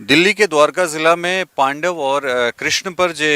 दिल्ली के द्वारका जिला में पांडव और कृष्ण पर जे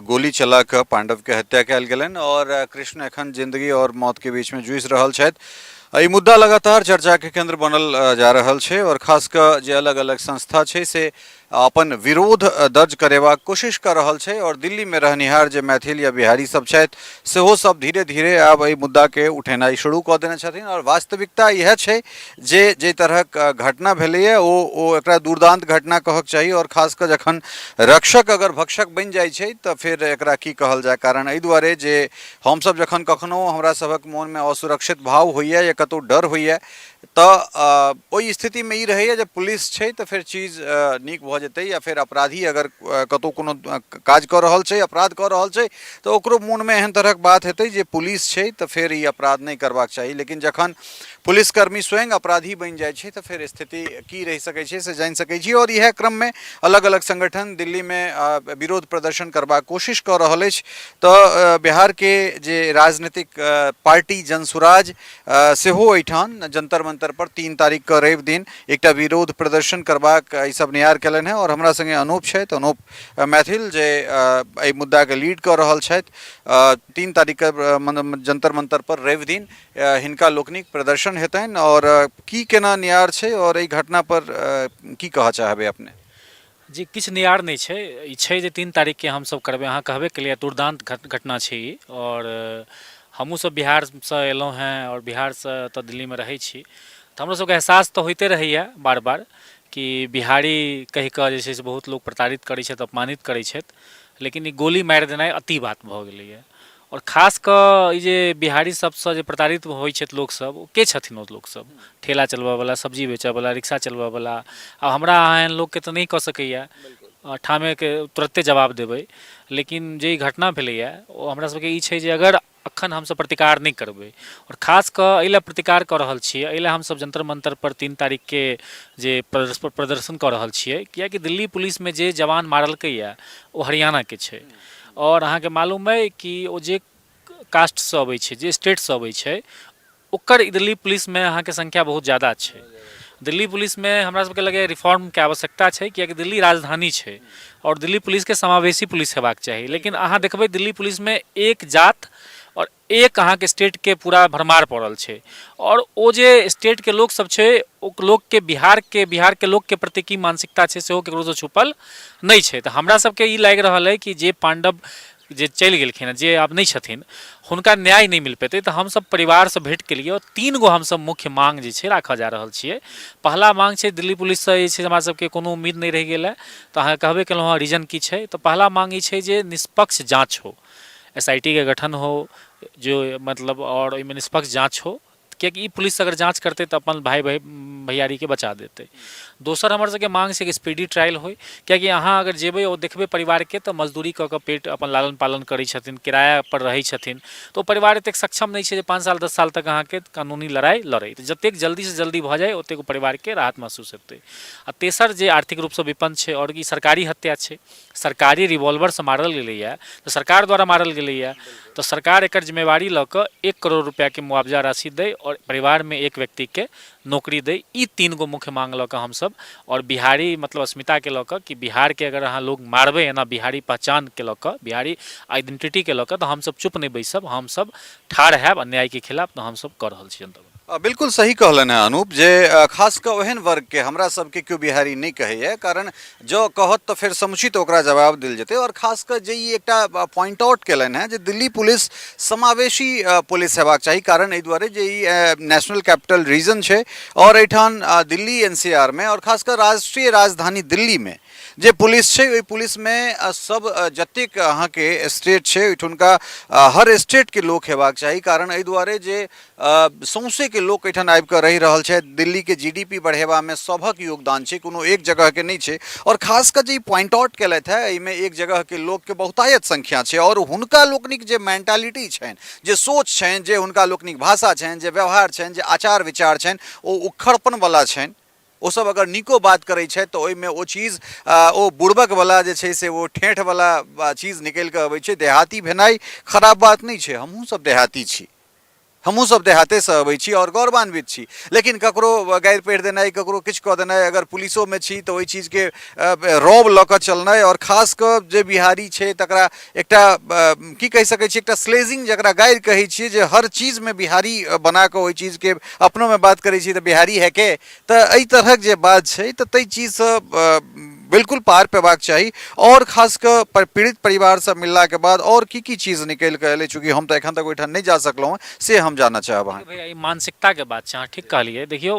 गोली चला कऽ पांडव के हत्या कयल गेलनि और कृष्ण एखन जिंदगी और मौत के बीच में जूझि रहल छथि। एहि मुद्दा लगातार चर्चा के केंद्र बनल जा रहल छै और खास कऽ जे अलग अलग संस्था छै से अपन विरोध दर्ज करेबाक कोशिश कऽ रहल छै और दिल्ली में रहनिहार जे मैथिल या बिहारी सब छथि सेहो सब धीरे धीरे आब एहि मुद्दा के उठेनाइ शुरू कऽ देने छथिन। और वास्तविकता इएह छै जे जाहि तरहक घटना भेलैए ओ एकरा दुर्दान्त घटना कहक चाही और खास कऽ जखन रक्षक अगर भक्षक बनि जाइ छै तऽ फेर एकरा की कहल जाय, कारण एहि दुआरे जे हमसब जखन कखनो हमरा सभक मोनमे असुरक्षित भाव होइए या कतहु डर होइए तऽ ओहि स्थितिमे ई रहैए जे पुलिस छै तऽ फेर चीज नीक भऽ जेतै, या फेर अपराधी अगर कतहु कोनो काज कऽ रहल छै, अपराध कऽ रहल छै, तऽ ओकरो मोनमे एहन तरहक बात हेतै जे पुलिस छै तऽ फेर ई अपराध नहि करबाक चाही। लेकिन जखन पुलिसकर्मी स्वयं अपराधी बनि जाइ छै तऽ फेर स्थिति की रहि सकै छै से जानि सकै छी। आओर इएह क्रममे अलग अलग संगठन दिल्लीमे विरोध प्रदर्शन करबाक कोशिश कऽ रहल अछि। तऽ बिहारके जे राजनीतिक पार्टी जनसुराज सेहो एहिठाम जंतर मंतर पर 3 तारीख के रवि दिन एकटा विरोध प्रदर्शन करबाक ई सब नियार केलनि हेँ। और हमरा संगे अनूप छथि, अनूप मैथिल जे एहि मुद्दाके लीड कऽ रहल छथि। 3 तारीख के जंतर मंतर पर रवि दिन हिनका लोकनिक प्रदर्शन हेतनि और की केना नियार छै और एहि घटना पर की कहऽ चाहबै अपने? जी, किछु नियार नहि छै। ई छै जे 3 तारीखके हमसभ करबै। अहाँ कहबे केलियै, दुर्दान्त घटना छै ई। आओर हमहूँसभ बिहारसँ अयलहुँ हेँ आओर बिहारसँ एतऽ दिल्लीमे रहै छी, तऽ हमरो सभके एहसास तऽ होइते रहैए बार बार कि बिहारी कहि कऽ जे छै से बहुत लोक प्रताड़ित करै छथि, अपमानित करै छथि। लेकिन ई गोली मारि देनाइ अति बात भऽ गेलैए। आओर खास कऽ ई जे बिहारी सभसँ जे प्रताड़ित होइ छथि लोकसभ, ओ के छथिन? ओ लोकसभ ठेला चलबऽवला, सब्जी बेचऽवला, रिक्शा चलबऽवला। आब हमरा अहाँ एहन लोकके तऽ नहि कऽ सकैए, ठामेके तुरत्ते जवाब देबै। लेकिन जे ई घटना भेलैए ओ हमरा सभके ई छै जे अगर एखन हमसभ प्रतिकार नहि करबै, आओर खास कऽ एहि लए प्रतिकार कऽ रहल छियै, एहि लए हमसभ जन्तर मन्तर पर 3 तारीखके जे प्रदर्शन कऽ रहल छियै, किएकि दिल्ली पुलिसमे जे जवान मारलकैए ओ हरियाणाके छै। आओर अहाँके मालूम अइ कि ओ जे कास्टसँ अबै छै, जे स्टेटसँ अबै छै, ओकर दिल्ली पुलिसमे अहाँके संख्या बहुत ज्यादा छै। दिल्ली पुलिसमे हमरा सबके लगैए रिफॉर्मके आवश्यकता छै, किएकि दिल्ली राजधानी छै आओर दिल्ली पुलिसके समावेशी पुलिस हेबाक चाही। लेकिन अहाँ देखबै दिल्ली पुलिसमे एक जात आओर एक अहाँके स्टेटके पूरा भरमार पड़ल छै, आओर ओ जे स्टेटके लोकसब छै ओ लोकके बिहारके बिहारके लोकके प्रति की मानसिकता छै सेहो ककरोसँ छुपल नहि छै। तऽ हमरा सबके ई लागि रहल अइ कि जे पाण्डव जे चलि गेलखिन हँ, जे आब नहि छथिन, हुनका न्याय नहि मिल पेतै। तऽ हमसब परिवारसँ भेँट केलियै आओर 3 गो हमसब मुख्य माँग जे छै राखऽ जा रहल छियै। पहला माँग छै, दिल्ली पुलिससँ जे छै हमरा सबके कोनो उम्मीद नहि रहि गेल हँ, तऽ अहाँके कहबे केलहुँ हँ रीजन की छै। तऽ पहला माँग ई छै जे निष्पक्ष जाँच हो, SIT के गठन हो, जो मतलब आओर ओहिमे निष्पक्ष जाँच हो, किएकि ई पुलिस अगर जाँच करतै तऽ अपन भाय भैयारीके बचा देतै। दोसर हमर सबके माँग छै कि स्पीडी ट्रायल होइ, किएकि अहाँ अगर जेबै ओ देखबै परिवारके तऽ मजदूरी कऽ कऽ पेट अपन लालन पालन करै छथिन, किरायापर रहै छथिन, तऽ ओ परिवार एतेक सक्षम नहि छै जे 5 साल 10 साल तक अहाँके कानूनी लड़ाइ लड़ै। तऽ जतेक जल्दीसँ जल्दी भऽ जाइ ओतेक ओ परिवारके राहत महसूस हेतै। आ तेसर जे आर्थिक रूपसँ विपन्न छै, आओर ई सरकारी हत्या छै, सरकारी रिवॉल्वरसँ मारल गेलैए, तऽ सरकार द्वारा मारल गेलैए, तऽ सरकार एकर जिम्मेवारी लऽ कऽ 1 करोड़ रुपैआके मुआवजा राशि दै आओर परिवारमे एक व्यक्तिके नौकरी दै। ई 3 गो मुख्य माँग लऽ कऽ हमसब आओर बिहारी मतलब अस्मिताके लऽ कऽ कि बिहारके अगर अहाँ लोग मारबै एना बिहारी पहचानके लऽ कऽ, बिहारी आइडेंटिटीके लऽ कऽ, तऽ हमसब चुप नहि बैसब, हमसब ठाढ़ हैब अन्यायके खिलाफ। तऽ हमसब कऽ रहल छी आन्दोलन। बिल्कुल सही कहलनि हेँ अनूप जे खास कऽ ओहन वर्गके हमरा सबके केओ बिहारी नहि कहैए, कारण जँ कहत तऽ फेर समुचित ओकरा जवाब देल जेतै। आओर खास कऽ जे ई एकटा पॉइंट आउट केलनि हेँ जे दिल्ली पुलिस समावेशी पुलिस हेबाक चाही, कारण एहि दुआरे जे ई नेशनल कैपिटल रीजन छै आओर एहिठाम दिल्ली NCR मे आओर खास कऽ राष्ट्रीय राजधानी दिल्लीमे जे पुलिस छै ओहि पुलिसमे सब जतेक अहाँके स्टेट छै ओहिठुनका हर स्टेटके लोक हेबाक चाही, कारण एहि दुआरे जे सौंसेके लोक एहिठाम आबि कऽ रहि रहल छथि। दिल्लीके GDP बढ़ेबामे सभक योगदान छै, कोनो एक जगहके नहि छै। आओर खास कऽ जे ई पॉइंट आउट केलथि हेँ एहिमे एक जगहके लोकके बहुतायत संख्या छै आओर हुनका लोकनिक जे मेंटालिटी छनि, जे सोच छनि, जे हुनका लोकनिक भाषा छनि, जे व्यवहार छनि, जे आचार विचार छनि, ओ उखड़पनवला छनि। ओ सब अगर नीको बात करै छथि तऽ ओहिमे ओ चीज ओ बुड़बकवला जे छै से ओ ठेठवला चीज निकलि कऽ अबै छै। देहाती भेनाइ खराब बात नहि छै, हमहूँ सब देहाती छी, हमहूँ सब देहातेसँ अबै छी आओर गौरवान्वित छी, लेकिन ककरो गारि पढ़ि देनाइ, ककरो किछु कऽ देनाइ, अगर पुलिसोमे छी तऽ ओहि चीजके रौब लऽ कऽ चलनाइ, आओर खास कऽ जे बिहारी छै तकरा एकटा की कहि सकै छी, एकटा स्लेजिंग जकरा गारि कहै छियै, जे हर चीजमे बिहारी बना कऽ ओहि चीजके अपनोमे बात करै छी तऽ बिहारी है के, तऽ एहि तरहक जे बात छै तऽ ताहि चीजसँ बिल्कुल पार पेबाक चाही। आओर खास कऽ पीड़ित परिवारसँ मिललाके बाद आओर की की चीज निकलि कऽ एलै, चूँकि हम तऽ एखन तक ओहिठाम नहि जा सकलहुँ हँ, से हम जानऽ चाहब अहाँ। भैया, ई मानसिकताके बात छै, अहाँ ठीक कहलियै। देखियौ,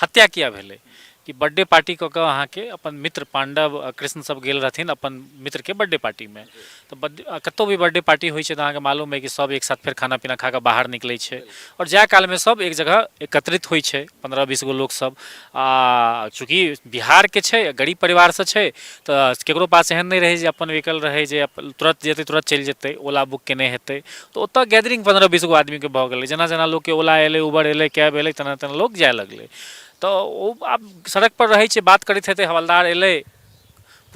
हत्या किया भेलै कि बर्थडे पार्टी कऽ कऽ अहाँके अपन मित्र पाण्डव कृष्ण सब गेल रहथिन अपन मित्रके बर्थडे पार्टीमे। तऽ बर्थडे, कतहु भी बर्थडे पार्टी होइ छै तऽ अहाँके मालूम अइ कि सब एक साथ फेर खाना पीना खा कऽ बाहर निकलै छै आओर जाय कालमे सब एक जगह एकत्रित होइ छै, 15-20 गो लोकसब। आ चूँकि बिहारके छै, गरीब परिवारसँ छै, तऽ ककरो पास एहन नहि रहै जे अपन व्हीकल रहै जे तुरन्त जेतै तुरन्त चलि जेतै, ओला बुक केने हेतै। तऽ ओतऽ गैदरिंग 15-20 गो आदमीके भऽ गेलै। जेना जेना लोकके ओला एलै, उबर एलै, कैब एलै, तेना तेना लोक जाय लगलै। तऽ ओ आब सड़कपर रहै छै, बात करैत हेतै, हवलदार एलै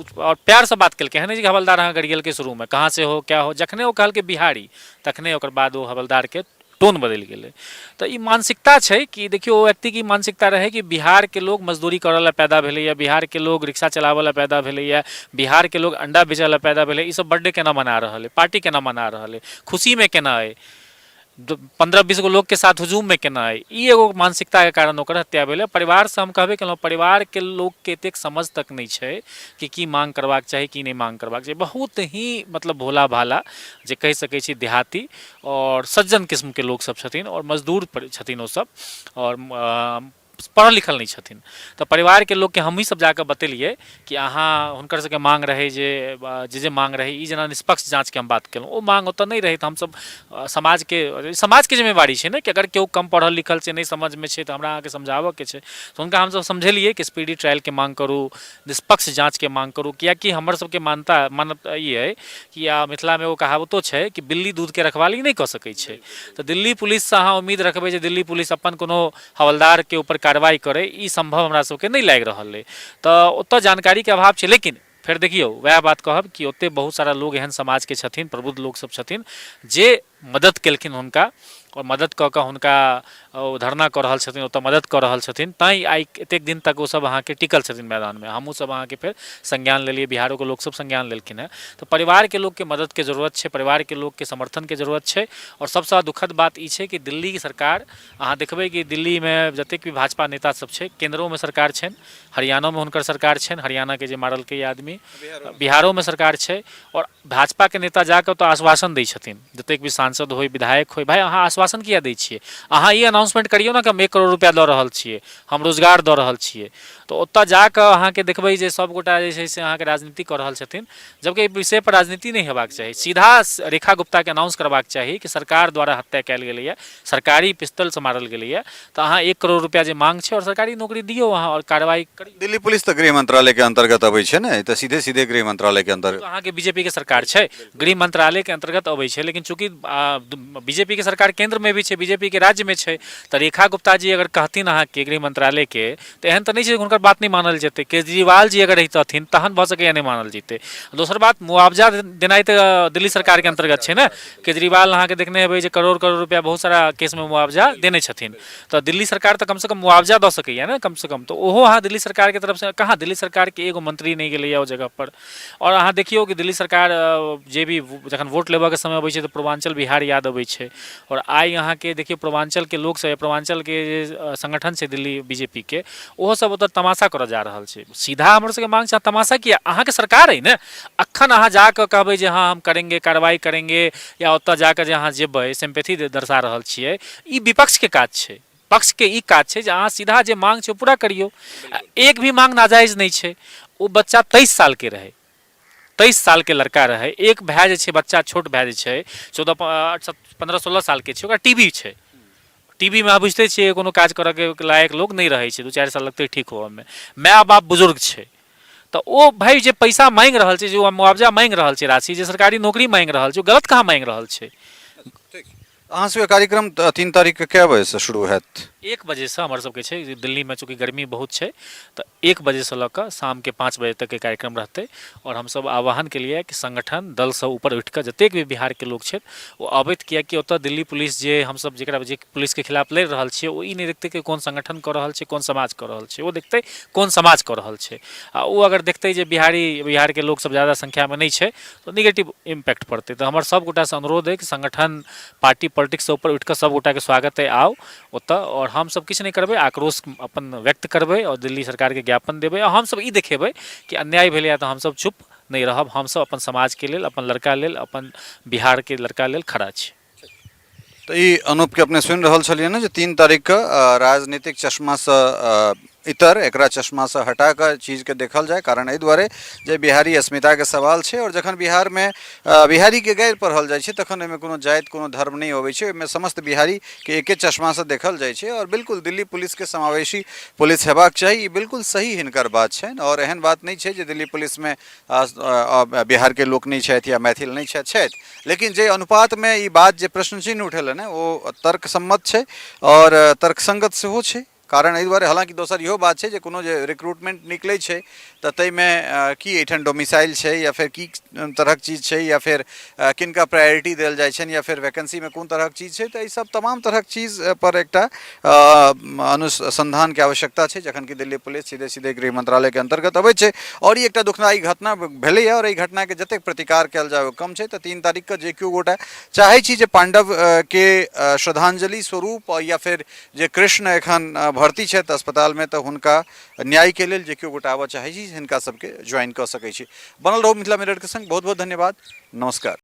आओर प्यारसँ बात केलकै। एहन नहि छै कि हवलदार अहाँ गरियेलकै शुरूमे, कहाँ से हो, क्या हो। जखने ओ कहलकै बिहारी, तखने ओकर बाद ओ हवलदारके टोन बदलि गेलै। तऽ ई मानसिकता छै कि देखियौ, ओ व्यक्तिके ई मानसिकता रहै कि बिहारके लोक मजदूरी करऽ लए पैदा भेलैए, बिहारके लोक रिक्शा चलाबऽ लए पैदा भेलैए, बिहारके लोक अण्डा बेचऽ लए पैदा भेलै, ई सब बर्थडे केना मना रहल अइ, पार्टी केना मना रहल अइ, खुशीमे केना अइ, 15-20 गो लोकके साथ हुजूममे केना अइ। ई एगो मानसिकताके कारण ओकर हत्या भेलै। परिवारसँ हम कहबे केलहुँ, परिवारके लोकके एतेक समझ तक नहि छै कि की माँग करबाक चाही, की नहि माँग करबाक चाही। बहुत ही मतलब भोला भाला जे कहि सकै छी, देहाती आओर सज्जन किस्मके लोकसभ छथिन आओर मजदूर छथिन ओसभ, आओर पढ़ल लिखल नहि छथिन। तऽ परिवारके लोकके हमहीँ सब जाकऽ बतेलियै कि अहाँ हुनकर सबके माँग रहै जे जे जे माँग रहै ई, जेना निष्पक्ष जाँचके हम बात केलहुँ, ओ माँग ओतऽ नहि रहै। तऽ हमसब समाजके समाजके जिम्मेवारी छै ने कि अगर केओ कम पढ़ल लिखल छै, नहि समझमे छै, तऽ हमरा अहाँके समझाबऽके छै। तऽ हुनका हमसब समझेलियै कि स्पीडी ट्रायलके माँग करू, निष्पक्ष जाँचके माँग करू, किएकि हमर सबके मानता मान्यता ई अइ कि मिथिलामे एगो कहावतो छै कि बिल्ली दूधके रखवाली नहि कऽ सकै छै। तऽ दिल्ली पुलिससँ अहाँ उम्मीद रखबै जे दिल्ली पुलिस अपन कोनो हवलदारके ऊपर कार्रवाइ करै, ई सम्भव हमरा सबके नहि लागि रहल अइ। तऽ ओतऽ जानकारीके अभाव छै। लेकिन फेर देखियौ, वएह बात कहब कि ओते बहुत सारा लोग एहन समाजके छथिन, प्रबुद्ध लोक सब छथिन जे मदद केलखिन हुनका, आओर मदद कऽ कऽ हुनका ओ धरना कऽ रहल छथिन, ओतऽ मदद कऽ रहल छथिन, तैँ आइ एतेक दिन तक ओ सब अहाँके टिकल छथिन मैदानमे। हमहूँ सब अहाँके फेर संज्ञान लेलियै, बिहारोके लोकसब संज्ञान लेलखिन हेँ। तऽ परिवारके लोकके मददके जरूरत छै, परिवारके लोकके समर्थनके जरूरत छै। आओर सबसँ दुखद बात ई छै कि दिल्लीके सरकार, अहाँ देखबै कि दिल्लीमे जतेक भी भाजपा नेता सब छै, केन्द्रोमे सरकार छनि, हरियाणोमे हुनकर सरकार छनि, हरियाणाके जे मारलकै आदमी, बिहारोमे सरकार छै, आओर भाजपाके नेता जाकऽ ओतऽ आश्वासन दै छथिन, जतेक भी सांसद होइ, विधायक होइ। भाय, अहाँ आश्वासन किया दै छियै? अहाँ ई अनाउंसमेंट करियौ ने कि हम 1 करोड़ रुपैआ दऽ रहल छियै, हम रोजगार दऽ रहल छियै। तऽ ओतऽ जाकऽ अहाँके देखबै जे सभगोटा जे छै से अहाँके राजनीति कऽ रहल छथिन, जबकि एहि विषय पर राजनीति नहि हेबाक चाही। सीधा रेखा गुप्ताके अनाउंस करबाक चाही कि सरकार द्वारा हत्या कयल गेलैए, सरकारी पिस्तलसँ मारल गेलैए, तऽ अहाँ 1 करोड़ रुपैआ जे मांग छै आओर सरकारी नौकरी दियौ अहाँ आओर कार्रवाई करियौ। दिल्ली पुलिस तऽ गृह मंत्रालय के अंतर्गत अबै छै ने, तऽ सीधे सीधे गृह मंत्रालय के अंतर्गत। अहाँके बीजेपी के सरकार छै, गृह मंत्रालय के अंतर्गत अबै छै, लेकिन चूँकि बीजेपी के सरकार केंद्र में भी छै, बीजेपी के राज्य में छै, तऽ रेखा गुप्ता जी अगर कहथिन अहाँके गृह मंत्रालय के, तऽ एहन तऽ नहि छै हुनकर बात नहि मानल जेतै। केजरीवाल जी अगर रहितथिन तहन भऽ सकैए नहि मानल जेतै। दोसर बात, मुआवजा देनाइ तऽ दिल्ली सरकार के अंतर्गत छै ने। केजरीवाल अहाँके देखने हेबै जे करोड़ करोड़ रुपैआ बहुत सारा केसमे मुआवजा देने छथिन। तऽ दिल्ली सरकार तऽ कमसँ कम मुआवजा दऽ सकैए ने कमसँ कम। तऽ ओहो अहाँ दिल्ली सरकारके तरफसँ कहाँ, दिल्ली सरकारके एगो मंत्री नहि गेलैए ओ जगहपर। आओर अहाँ देखियौ कि दिल्ली सरकार जे भी जखन वोट लेबऽके समय अबै छै तऽ पूर्वाञ्चल बिहार याद अबै छै। आओर आइ अहाँके देखियौ, पूर्वाञ्चलके लोकसभ, पूर्वाञ्चलके जे संगठन छै दिल्ली बी जे पी के, ओहो सब ओतऽ तमाशा करऽ जा रहल छै। सीधा हमर सबके मांग छै, तमाशा किया? अहाँके सरकार अइ ने। अखन अहाँ जाकऽ कहबै जे हँ हम करेंगे, कार्रवाई करेंगे, या ओतऽ जाकऽ जे अहाँ जेबै सिम्पैथी दर्शा रहल छियै, ई विपक्षके काज छै। पक्षके ई काज छै जे अहाँ सीधा जे मांग छै ओ पूरा करियौ। एक भी मांग नाजायज नहि छै। ओ बच्चा 23 सालके रहै, 23 सालके लड़का रहै। एक भाय जे छै, बच्चा छोट भाय जे छै, 14, 15-16 सालके छै, ओकरा टी बी छै। टी बी मे अहाँ बुझिते छियै, कोनो काज करऽके लायक लोक नहि रहै छै, 2-4 साल लगतै ठीक होबऽमे। माय बाप बुजुर्ग छै। तऽ ओ भाय जे पैसा मांगि रहल छै, जे ओ मुआवजा मांगि रहल छै राशि, जे सरकारी नौकरी मांगि रहल छै, ओ गलत कहाँ मांगि रहल छै? अहाँ सबके कार्यक्रम 3 तारीखके कए बजेसँ शुरू हैत? 1 बजेसँ हमर सबके छै। दिल्लीमे चूँकि गर्मी बहुत छै तऽ 1 बजेसँ लऽ कऽ शामके 5 बजे तकके कार्यक्रम रहतै। आओर हमसब आह्वान केलिए कि संगठन दलसँ ऊपर उठि कऽ जतेक भी बिहारके लोक छथि ओ अबैत, किएकि ओतऽ दिल्ली पुलिस जे हमसब जकरा जे पुलिसके खिलाफ लड़ि रहल छियै ओ ई नहि देखतै कि कोन संगठन कऽ रहल छै, कोन समाज कऽ रहल छै। ओ देखतै कोन समाज कऽ रहल छै। आ ओ अगर देखतै जे बिहारके लोकसब जादा संख्यामे नहि छै तऽ निगेटिव इम्पैक्ट पड़तै। तऽ हमर सब गोटासँ अनुरोध अइ कि संगठन पार्टी पॉलिटिक्ससँ ऊपर उठि कऽ सब गोटाके स्वागत अइ, आउ ओतऽ। आओर हमसब किछु नहि करबै, आक्रोश अपन व्यक्त करबै आओर दिल्ली सरकारके ज्ञापन देबै। आओर हमसब ई देखेबै कि अन्याय भेलैए तऽ हमसब चुप नहि रहब। हमसब अपन समाजके लेल, अपन लड़का लेल, अपन बिहारके लड़का लेल खड़ा छी। तऽ ई अनूपके अपने सुनि रहल छलियै ने जे 3 तारीखके राजनीतिक चश्मासँ इतर एकरा चश्मासँ हटा कऽ चीजके देखल जाय। कारण एहि दुआरे जे बिहारी अस्मिताके सवाल छै आओर जखन बिहारमे बिहारीके गैर पढ़ल जाइ छै तखन ओहिमे कोनो जाति कोनो धर्म नहि अबै छै, ओहिमे समस्त बिहारीके एके चश्मासँ देखल जाइ छै। आओर बिल्कुल दिल्ली पुलिसके समावेशी पुलिस हेबाक चाही, ई बिल्कुल सही हिनकर बात छनि। आओर एहन बात नहि छै जे दिल्ली पुलिसमे बिहारके लोक नहि छथि या मैथिल नहि छथि, छथि, लेकिन जे अनुपातमे ई बात जे प्रश्न चिन्ह उठेलनि हँ ओ तर्कसम्मत छै आओर तर्कसङ्गत सेहो छै। कारण एहि दुआरे, हालाँकि दोसर इहो बात छै जे कोनो जे रिक्रूटमेंट निकलै छै तऽ ताहिमे की एहिठाम डोमिसाइल छै या फेर की तरहक चीज छै या फेर किनका प्रायोरिटी देल जाइ छनि या फेर वैकेंसीमे कोन तरहक चीज छै, तऽ एहि सब तमाम तरहक चीज पर एकटा अनुसंधानके आवश्यकता छै। जखन कि दिल्ली पुलिस सीधे सीधे गृह मंत्रालयके अन्तर्गत अबै छै। आओर ई एकटा दुखदायी घटना भेलैए आओर एहि घटनाके जतेक प्रतिकार कयल जाय ओ कम छै। तऽ 3 तारीखके जे केओ गोटा चाहै छी जे पाण्डवके श्रद्धांजलि स्वरूप या फेर जे कृष्ण एखन भर्ती छथि अस्पतालमे तऽ हुनका न्यायके लेल जे केओ गोटा आबऽ चाहै छी हिनका सबके ज्वाइन कऽ सकै छी। बनल रहू मिथिला मिररके संग। बहुत बहुत धन्यवाद, नमस्कार।